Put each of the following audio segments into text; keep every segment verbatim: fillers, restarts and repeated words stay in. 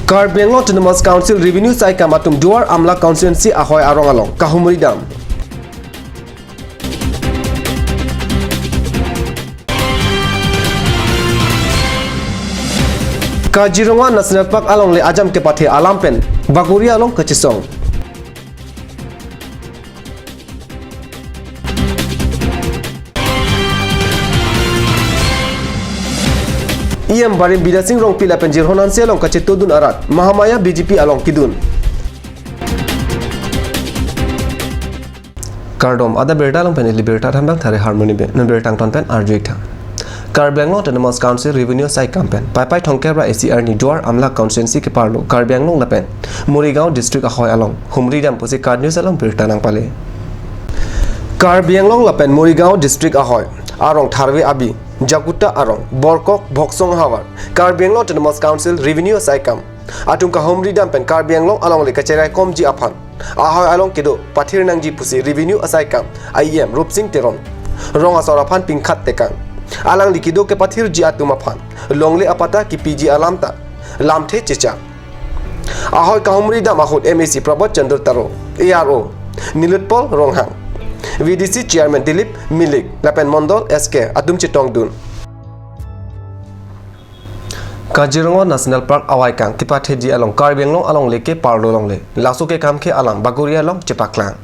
Karbi Anglong Autonomous Council Revenue Saikam atum Duar Amla Constituency ahoi arong along kahumri dam. Kaziranga National Park alongle ajam kepathe alam pen Bagori along kachesong. E M barim Bidya Sing Rongpi lapen Jirhon Hanse along kachetodun arat Mahamaya B J P along kedun. Kardom, adap birta along pen ili birta thambang thari Harmony Bey. Non birta angton pen arju ik tha. Karbi Anglong Autonomous Council Revenue Saikam pen Paipai Thongkep ra A C arni Duar Amla Constituency keparlo Karbi Anglong lapen Morigaon District ahoi along humri dam pusi KAT News along birta nangpale. Karbi Anglong lapen Morigaon District ahoi arong Tharve Abi, Jakuta arong, Borkok, Boksong havar, Karbi Anglong Autonomous Council Revenue Saikam atum kahumri dam pen Karbi Anglong alongle kacheraikomji aphan ahoi along kedo pathir nangji pusi Revenue asaikam a E M Rupsing Teron, rong asor aphan pingkhat tekang. Alangli kedo kepathirji atum aphan longle apatta kepiji alam ta lamthe chechak. Ahoi kahumri dam ahut M A C Prabhat Chandra Taro, A R O Nilotpal Ronghang, V D C Chairman Dilip Milik lapen Mondol S K atum chetongdun. Kaziranga National Park avaikang kepatheji along Karbi Anglong alongle keparlo longle laso kekamkhe alam Bagori along chepaklang.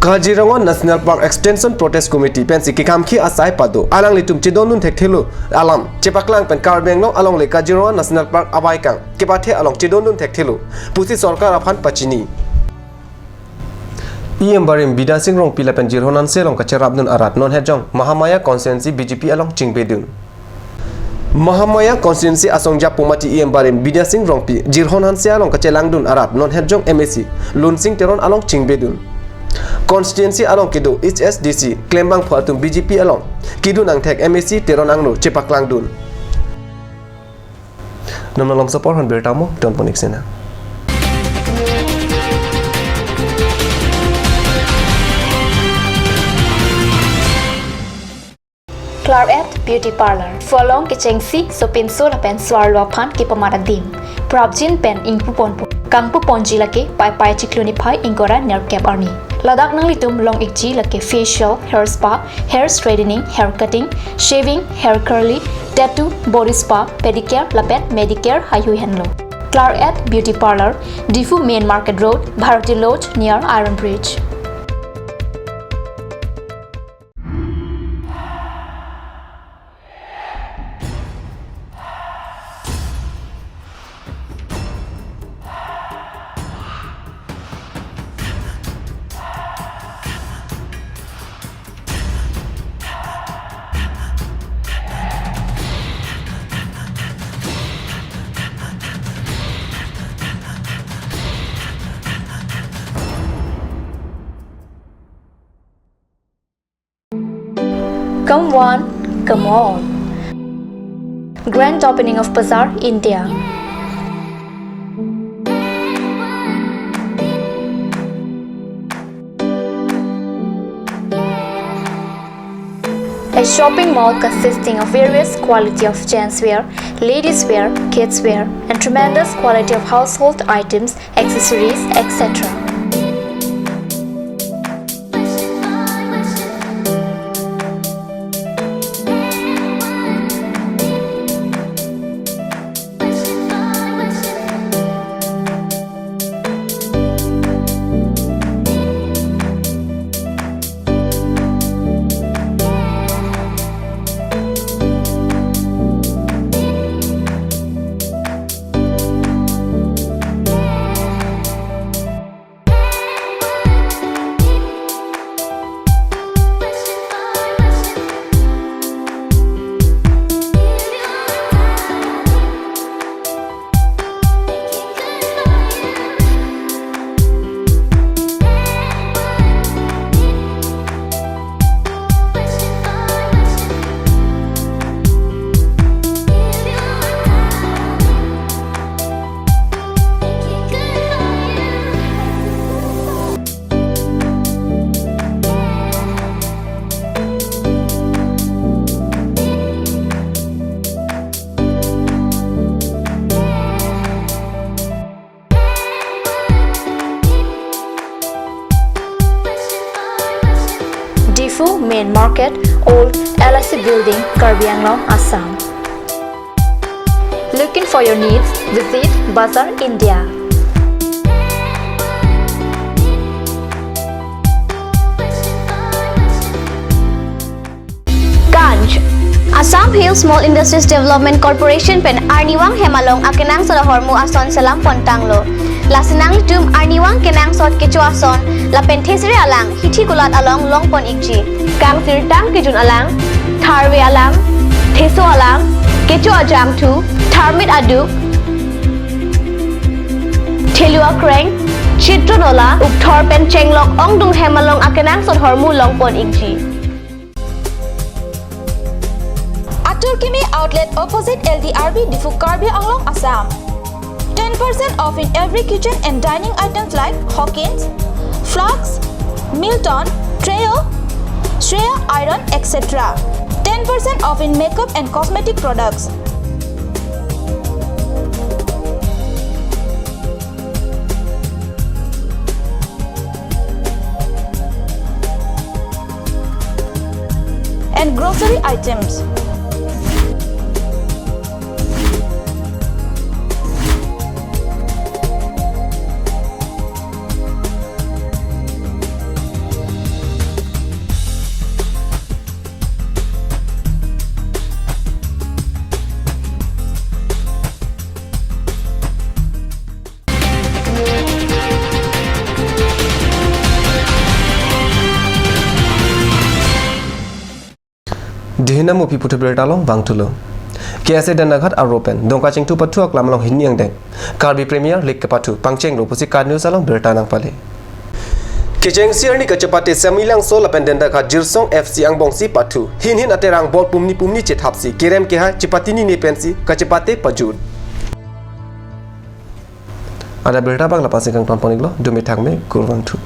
Kaziranga National Park Extension Protest Committee pensi kekamkhe asai pado alanglitum chedondun thekthelo alam chepaklang pen Karbi Anglong alongle Kaziranga National Park avaikang kepathe along chedondun thekthelo pusi sorkar aphan pachini. E M barim Bidya Sing Rongpi lapen Jirhon Hanse along kacherapdun arat non hetjong Mahamaya Constituency B J P along chingbedun. Mahamaya Constituency asong japo mati E M barim Bidya Sing Rongpi, Jirhon Hanse along kachelangdun arat non hetjong M A C Lunsing Teron along chingbedun. Constituency along kedo H S D C klembangphu atum B J P along kedun angthek M A C Teron angno chepaklangdun. Non malomso apor aphan birta mo, ton ponik sena. Claret Beauty Parlor. Pholong kechengsi, sopinso lapen so-arlo aphan kepamat adim. Prapjin pen ingpuponpo. Kangpuponji lake Paipai chiklo niphai ingkoi ra nerkep arni. Ladak nanglitum long-ikji lake facial, hair spa, hair straightening, hair cutting, shaving, hair curly, tattoo, body spa, pedicure lapen manicure haihui henlo. Claret Beauty Parlor, Diphu Main Market Road, Bharati Lodge near Iron Bridge. Come one, come all. Grand opening of Bazaar, India. A shopping mall consisting of various quality of gents wear, ladies wear, kids wear, and tremendous quality of household items, accessories, et cetera. Main Market, Old L I C Building, Karbi Anglong, Assam. Looking for your needs? Visit Bazar India. Kanj. Assam Hill Small Industries Development Corporation pen arnivang hem along akenangsot ahormu ason selam pon tanglo. Lasi nanglitum arnivang kenangsot kecho ason lapen thesere alang hithi kulat along long pon ikji. Kangsirtang kejun alang, tharve alang, theso alang, kecho ajangthu, tharmit aduk, thelu akreng, chitro nola, ukthor pen chenglok ongdung hem along akenangsot ahormu long pon ikji. Atur Kimi Outlet, opposite L D R B, Diphu, Karbi Anglong, Assam. Ten percent off in every kitchen and dining items like Hawkins, flasks, Milton, tray, Shreya iron, et cetera. Ten percent off in makeup and cosmetic products. And grocery items. Dihina mupi puthu birta along vangthulo. K S A Dendaghat arlo pen Dongka Chingthu pathu aklam along hini angdeng Karbi Premier League kepathu pangchenglo pusi KAT News along birta nangpale. Kechengsi arni kachepate Semi Langso lapen Dendaghat Jirsong F C angbongsi pathu. Hinhin aterang ball pumni pumni chethapsi kerem kehai chepatini ne pensi kachepate pajut. Ada birta bang lapasi kangton pon iklo, dumi thangme kurvangthu.